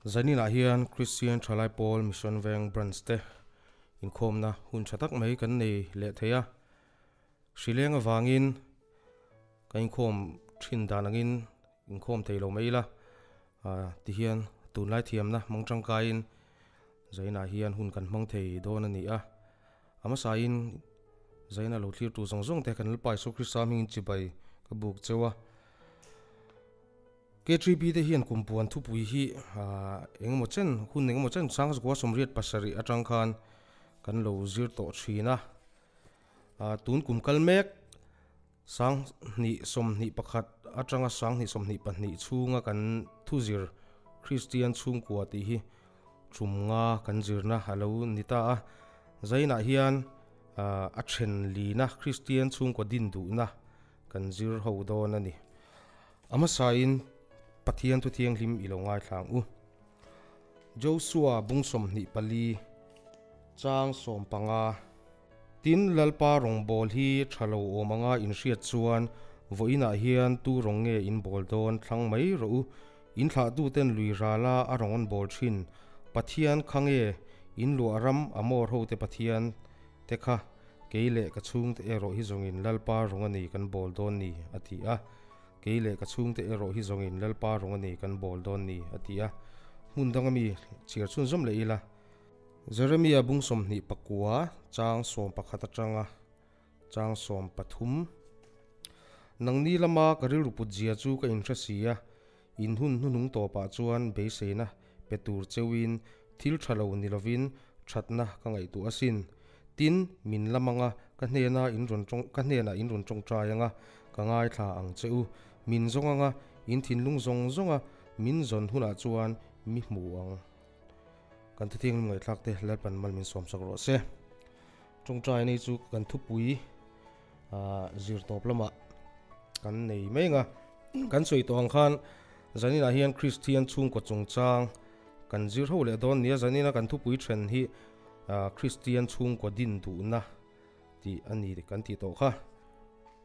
Zaninah hian Kristian Thalai Pawl Mission Veng Branch te inkhawmna hun tha tak mai kan nei leh thei a. Hrileng avangin kan inkhawm thin dan angin inkhawm thei lo mai ila tihian tunlai thiamna hmang tangkaiin Zainah hian hun kan hmang thei dawn a ni a. A hmasain Zaina lo thlir tur zawng zawng te kan Lalpa Isua Krista hmingin chibai ka buk cheu a. K3P te hian kum puan thupui hi engemaw chen hun engemaw chen Sangzakua 87 atang khan kan lo zir tawh thin a. Tun kum kal mek 2021 atanga 2022 chhunga kan thuzir Kristian chhungkua tih hi tum nga kan zirna a lo ni ta a. Zainah hian a then lina Kristian chhungkua din duhna kan zir ho dawn a ni. A hmasain Pathian thu thianghlim i lo ngaithla ang u. Joshua bung 24 chang 15. Tin, Lalpa rawngbâwl hi ṭha lo awm anga in hriat chuan vawiinah hian tu rawng nge in bâwl dawn thlang mai rawh u. In thlahtuten lui râla a rawng an bâwl ṭhin Pathian kha nge in luah ram Amor hote Pathian te kha kei leh ka chhungte erawh hi zawngin Lalpa rawng a ni kan bâwl dawn ni, a ti a. Kei leh ka chhungte erawh hi zawngin Lalpa rawng a ni kan bâwl dawn ni, a ti a. Hmun danga mi chhiar chhunzawm leh ila. Jeremia bung 29 chang 11 atanga chang 13. Nangni lama ka rilru put zia chu ka inhre si a, in hun hnuhnung tawpah chuan beiseina pe tur cheuhin thil tha lo ni lovin thatna ka ngaihtuah asin. Tin, min lam anga ka hnena in rawn tawng ka hnenah in rawn tawngtai anga ka ngaithla ang che u. Min zawng anga in thinlung zawng zawnga min zawn hunah chuan mi hmu ang. Kan thuthianghlim ngaihthlak te Lalpan mal min sawm sak rawh se. Tawngtai nei chu kan thupui zir tawp lamah kan nei mai anga. Kan sawi tawh ang khan zaninah hian Kristian chhungkaw chungchang kan zir ho leh dawn nia. Zanina kan thupui then hi Kristian chhungkaw din duhna tih a ni kan tih tawh kha.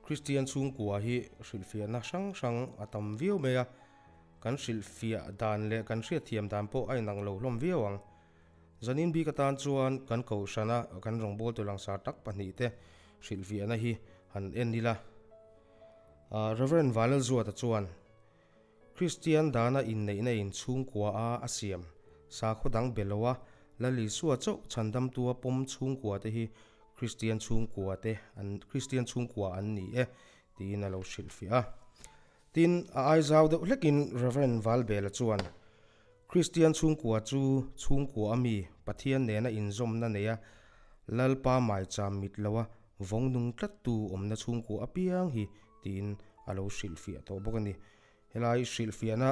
Kristian chhungkua hi hrilhfiahna hrang hrang a tam viau mai a. Kan hrilhfiah dan leh kan hriatthiam dan pawh a inang lo hlawm viau ang. Zanin bik atan chuan kan kohhrana kan rawngbawltu langsar tak pahnih te hrilhfiahna hi han en ila. Rev. Vanlalzuata chuan, Kristian dana inneihna in chhungkua a a siam, sakhaw dang be loa Lal Isua chauh chhandamtua pawm chhungkua te hi Kristian chhungkua te an Kristian chhungkua an ni e, tiin a lo hrilhfiah a. Tin, a ai zau deuh hlekin Rev. Valbela chuan, Kristian chhungkua chu chhungkua a mi Pathian nena inzawmna neia Lalpa maicham mit loa vawng nung tlattu awmna chhungkua apiang hi tiin a lo hrilhfiah tawh bawk a ni. Helai hrilhfiahna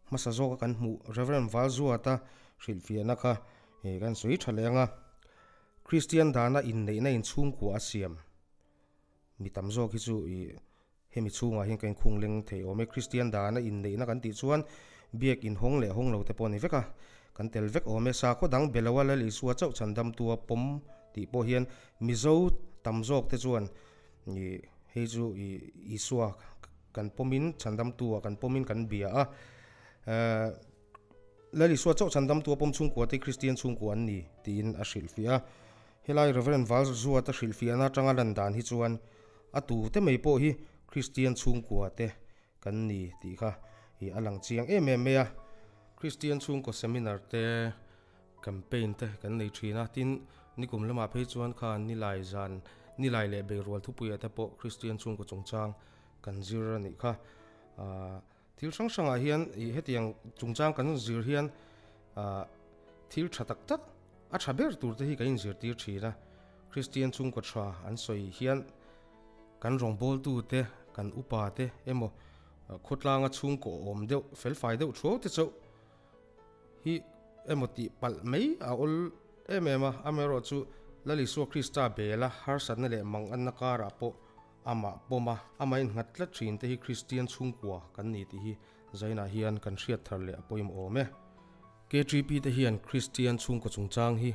hmasa zawka kan hmuh Rev. Valzuata hrilhfiahna kha kan sawi tha leh ang a, Kristian dana inneihna in chhungkua a siam mi tam zawk hi chu i Hemi chhungah hian ka inkhung leng thei awm e. Kristian dana inneihna kan tih chuan biak inhawng leh hawng lo te pawh a ni vek a, kan tel vek awm e. Sakhaw dang be loa Lal Isua chauh chhandamtua pawm tih pawh hian Mizo tam zawk te chuan i hei chu i Isua kan pawmin chhandamtua kan pawmin kan bia a. Lal Isua chauh chhandamtua pawm chhungkua te Kristian chhungkua an ni tiin a hrilhfiah a. Helai Rev. Valzuata hrilhfiahna atanga lan dan hi chuan a tute mai pawh hi Kristian chhungkua te kan ni tih kha i a lang chiang em em mai a. Kristian chhungkaw seminar te, campaign te kan nei thin a, tin nikum lamah phei chuan khan nilai zan, nilai leh beirual thupuiah te pawh Kristian chhungkaw chungchang kan zir a nih kha. Thil hrang hrangah hian i hetiang chungchang kan zir hian thil tha tak tak a tha ber tur te hi kan inzirtir thin a. Kristian chhungkaw tha an sawi hian kan rawngbawltu te, kan upa te emaw khawtlanga chhungkaw awm deuh felfai deuh thuau te chauh hi emaw tih palh mai a awl em em a. Amaherawhchu Lal Isua Krista bela harsatna leh manganna karah pawh Amah pawm a, amah innghat tlat thin te hi Kristian chhungkua kan ni tih hi Zainah hian kan hriat thar leh a pawimawh awm e. KTP te hian Kristian chhungkaw chungchang hi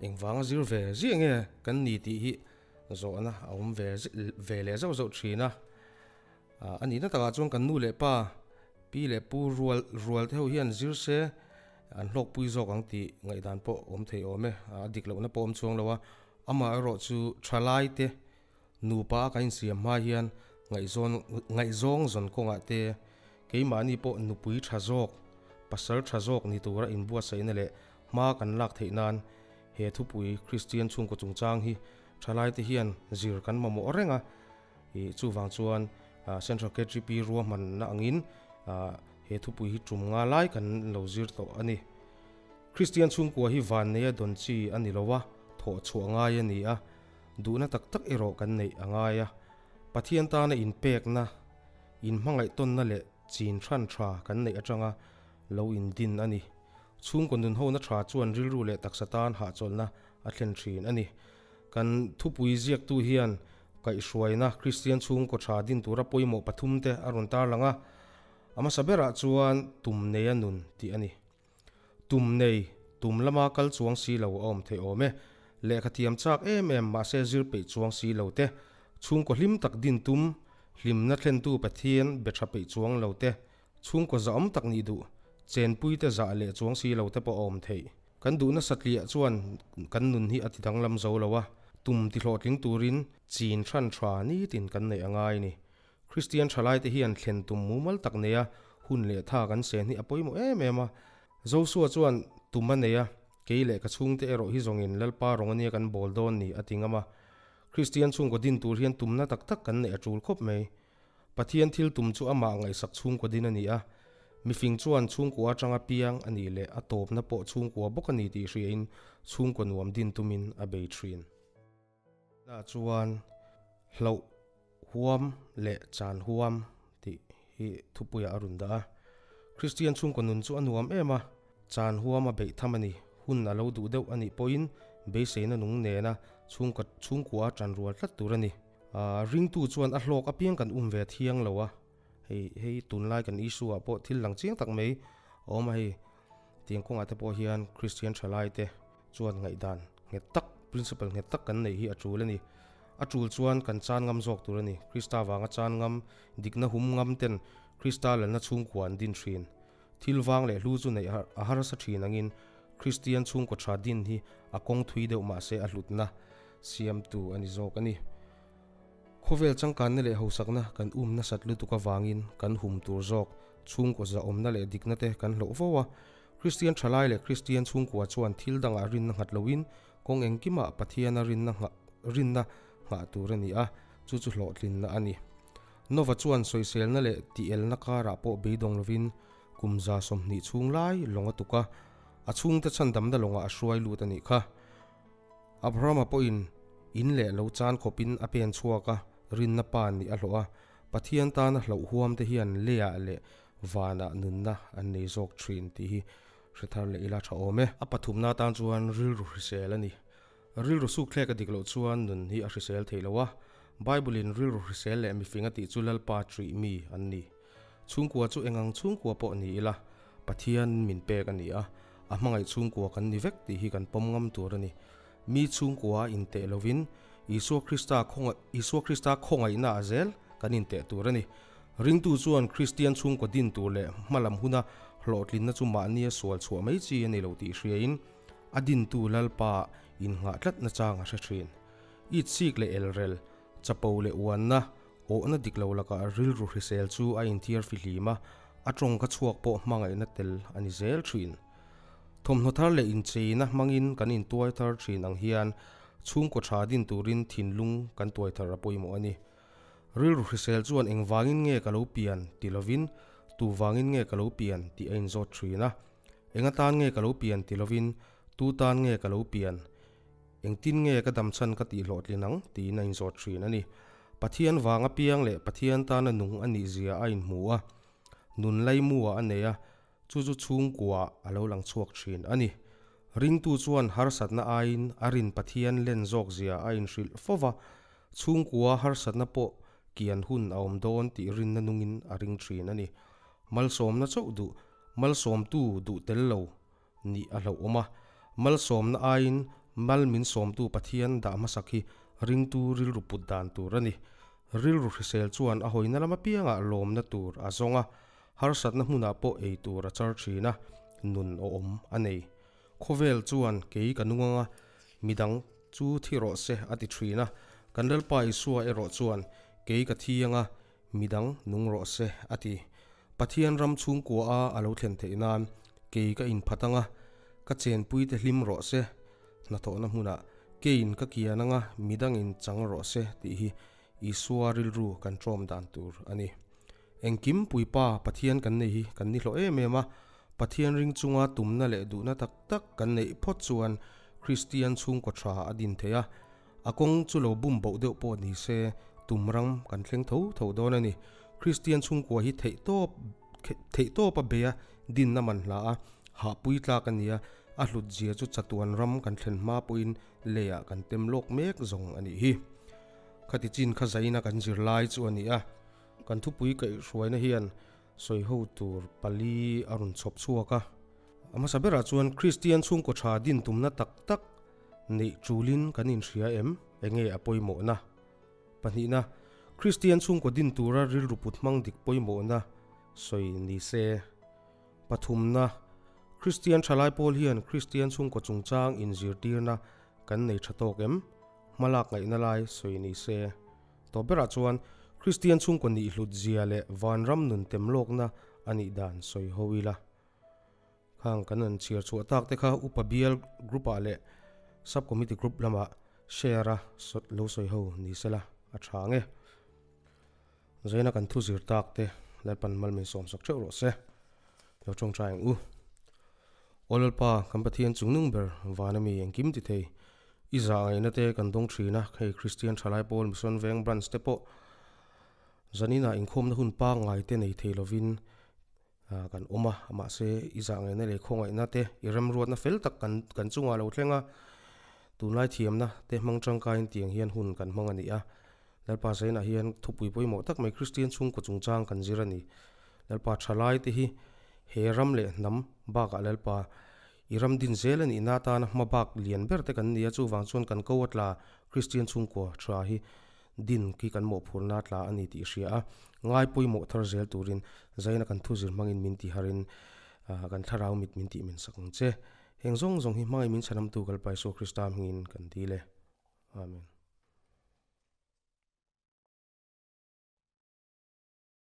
engvanga zir ve ziah nge kan ni tih hi zawhna a awm ve ve leh zauh zauh thin a. A nihna takah chuan kan nu leh pa, pi leh pu rual rual te ho hian zir se An hlawkpui zawk ang tih ngaihdan pawh awm thei awm e, a dik lohna pawh awm chuang lo a. Amaherawhchu thalaite nupa a kan insiam hma hian ngaihzawn ngaihzawng zawn kawngah te keimahni pawh nupui tha zawk, pasal tha zawk ni tura inbuatsaihna leh hma kan lak theih nan he thupui Kristian chhungkaw chungchang hi thalaite hian zir kan mamawh reng a. Ih chuvang chuan Central KTP ruahmanna angin he thupui hi tum nga lai kan lo zir tawh a ni. Kristian chhungkua hi vanneia dawn chi a ni lo a, thawh chhuah ngai a ni a, duhna tak tak erawh kan neih a ngai a. Pathian tana inpekna, inhmangaihtawnna leh chin hran tha kan neih atanga lo indin a ni. Chhungkaw nunhona tha chuan rilru leh taksa tan hahchawlhna a thlen thin a ni. Kan thupui ziaktu hian kaihhruaina Kristian chhungkaw tha din tura pawimawh pathumte a rawn tarlang a, a hmasa berah chuan tum neia nun tih a ni. Tum nei, tum lama kal chuang si lo a awm theih awm e. Lehkha thiam chak em em mahse zir peih chuang si lo te, chhungkaw hlim tak din tum, hlimna thlentu Pathian be tha peih chuang lo te, chhungkaw zahawm tak nih duh, chenpuite zah leh chuang si lo te pawh a awm theih. Kan duhna satliah chuan kan nun hi a ti danglam zo lo a, tum ti hlawhtling turin chin hran tha nitin kan neih a ngai ni. Kristian thalaite hian thlen tum mumal tak neia hun leh tha kan sen hi a pawimawh em em a. Josua chuan tum a nei a, kei leh ka chhungte erawh hi zawngin Lalpa rawng ania kan bawl dawn ni a ti ngam a. Kristian chhungkaw din tur hian tumna tak tak kan neih a tul khawp mai. Pathian thil tum chu amah ngaihsak chhungkaw din a ni a, mifing chuan chhungkua atanga piang a nih leh a tawpna pawh chhungkua bawk a ni tih hriain chhungkaw nuam din tumin a bei thin. Tunah chuan hlauh huam leh chan huam tih hi thupuiah a rawn dah a. Kristian chhungkaw nun chu a nuam em a, chan huam a beih tham a ni. Hun a lo duh deuh a nih pawhin beiseina nung nena chhungkaw chhungkua a tan rual tlat tur a ni. Ringtu chuan a hlawk apiang kan um ve thiang lo a, hei hei tunlai kan issue ah pawh thil lang chiang tak mai a awm a hei. Tiang kawngah te pawh hian Kristian thalai te chuan ngaihdan nghet tak, principle nghet tak kan neih hi a tul a ni. A tul chuan kan chan ngam zawk tur a ni. Krista vanga chan ngam, dikna hum ngam ten Krista lalna chhungkua an din thin. Thil vang leh hlu chu neih a harsa thin angin Kristian chhungkaw tha din hi a kawng thui deuh mahse a hlutna siamtu a ni zawk a ni. Khawvel changkanna leh hausakna kan um nasat lutuk avangin kan hum tur zawk chhungkaw zahawmna leh dikna te kan hloh fo a. Kristian thalai leh Kristian chhungkua chuan thil dangah rinna nghat loin kawng engkimah Pathiana rinna nghah rinna nghah tur a ni a, chu chu hlawhtlinna a ni. Nova chuan sawiselna leh tielna karah pawh beidawng lovin kum 120 chhung lai lawng a tuk a, a chhungte chhandamna lawngah a hruai lut a nih kha. Abrahama pawhin in leh lo chan khawpin a pen chhuak a, rinna pa nih a hlawh a. Pathian tana hlauh huam te hian leiah leh vanah nunna an nei zawk thin tih hi hre thar leh ila tha awm e. A pathumna atan chuan rilru hrisel a ni. Rilru sukthlek a dik loh chuan nun hi a hrisel thei lo a. Bible-in rilru hrisel leh mifing a tih chu Lalpa ṭih mi an ni. Chhungkua chu engang chhungkua pawh ni ila, Pathian min pek a ni a, a hmangaih chhungkua kan ni vek tih hi kan pawm ngam tur a ni. Mi chhungkua a inteh lovin Isua Krista khawngaih Isua Krista khawngaihna ah zel kan inteh tur a ni. Ringtu chuan Kristian chhungkaw din tur leh hmalam huna hlawhtlinna chu mahnia sual chhuah mai chi a ni lo tih hriain a dintu Lalpa innghah tlatna chang a hre thin. Itsik leh elrel, chapo leh uanna, Awhna dik lo lakah rilru hrisel chu a inthiar fihlim a, a tawngka chhuak pawh hmangaihna tel a ni zel thin. Thawmhnaw thar leh incheina hmangin kan intuai thar thin ang hian chhungkaw tha din turin thinlung kan tuai thar a pawimawh a ni. Rilru hrisel chuan engvangin nge ka lo pian ti lovin tu vangin nge ka lo pian tih a inzawt thin a, enga tan nge ka lo pian ti lovin tu tan nge ka lo pian Engtin nge ka dam chhan ka tih hlawhtlin ang? tiin a inzawt thin a ni. Pathian vang apiang leh Pathian tana nung a nih zia a inhmu a, nun laimuah a nei a, chu chu chhungkuaah a lo lang chhuak thin a ni. Ringtu chuan harsatna aiin a rin Pathian len zawk zia a inhrilh fo va, chhungkua harsatna pawh kian hun a awm dawn tih rinna nungin a ring thin a ni. Malsawmna chauh duh, malsawmtu duh tel lo nih a hlauhawm a. Malsawmna aiin mal min sawmtu Pathian dah hmasak hi ringtu rilru put dan tur a ni. Rilru hrisel chuan a hawina lam apiangah lawmna tur a zawng a, harsatna hmunah pawh ei tur a char thin a. nun awhawm a nei. Khawvel chuan kei ka nung anga midang chu thi rawh se a ti thin a, kan Lalpa Isua erawh chuan kei ka thi anga midang nung rawh se a ti. Pathian ram chhungkua a a lo thlen theih nan kei ka inphat anga ka chenpuite hlim rawh se, hnathawhna hmunah keiin ka kian anga midangin chang rawh se tih hi Isua rilru kan ṭawm dan tur a ni. Engkim puipa Pathian kan nei hi kan ni hlawh em em a, Pathian ring chunga tumna leh duhna tak tak kan neih phawt chuan Kristian chhungkaw tha a din thei a, a kawng chu lo bum boh deuh pawh ni se tum ram kan thleng tho tho dawn a ni. Kristian chhungkua hi theihtawp theihtawpa beia dinna man hla a, hahpui tlak a ni a, a hlut zia chu chatuan ram kan thlen hma pawhin leiah kan tem lawk mek zawng a nih hi. Khati chin kha zaina kan zirlai chu a ni a. Kan thupui kaihhruaina hian sawiho tur pali a rawn chhawp chhuak a. A hmasa berah chuan Kristian chhungkaw tha din tumna tak tak neih tulin kan inhria em? Enge a pawimawhna? Pahnihna, Kristian chhungkaw din tura rilru put hmang dik pawimawhna sawi ni se. Pathumna, Kristian thalai pawl hian Kristian chhungkaw chungchang inzirtirna kan nei tha tawk em? Hmalak ngaihna lai sawi ni se. Tawp berah chuan Kristian chhungkaw nih hlut zia leh vanram nun tem lawkna a nih dan sawi ho ila. Khang kan han chhiar chhuah tak te kha Upa Bial Group ah leh Sub Committee Group lamah share a lo sawi ho ni sela a tha ang e. Zaina kan thu zir tak te Lalpan mal min sawm sak theuh rawh se. Lo tawngtai ang u. Aw Lalpa, kan Pathian chungnung ber vana mi engkim ti thei. I zah ngaihna te kan dawng thin a, hei Kristian Thalai Pawl Mission Veng Branch te pawh zaninah inkhawmna hun pangngai te nei thei lovin kan awm a, mahse i zah ngaihna leh khawngaihna te i remruatna fel tak kan kan chungah lo thleng a, tunlai thiamna te hmang tangkaiin tiang hian hun kan hmang a ni a. Lalpa Zainah hian thupui pawimawh tak mai Kristian chhungkaw chungchang kan zir a ni. Lalpa thalai te hi he ram leh hnam bakah Lalpa i ram din zel a nihna atana hma bak lian ber te kan ni a, chuvang chuan kan ko a tla Kristian chhungkaw tha hi din khi kan mawhphurna tla a ni tih hria a, ngai pawimawh thar zel turin Zaina kan thu zir hmangin min ti harin kan thlarau mit min tih min sak ang che. Heng zawng zawng hi hmangaih min chhanamtu Kalpa Isua Krista hmingin kan dil e. Amen.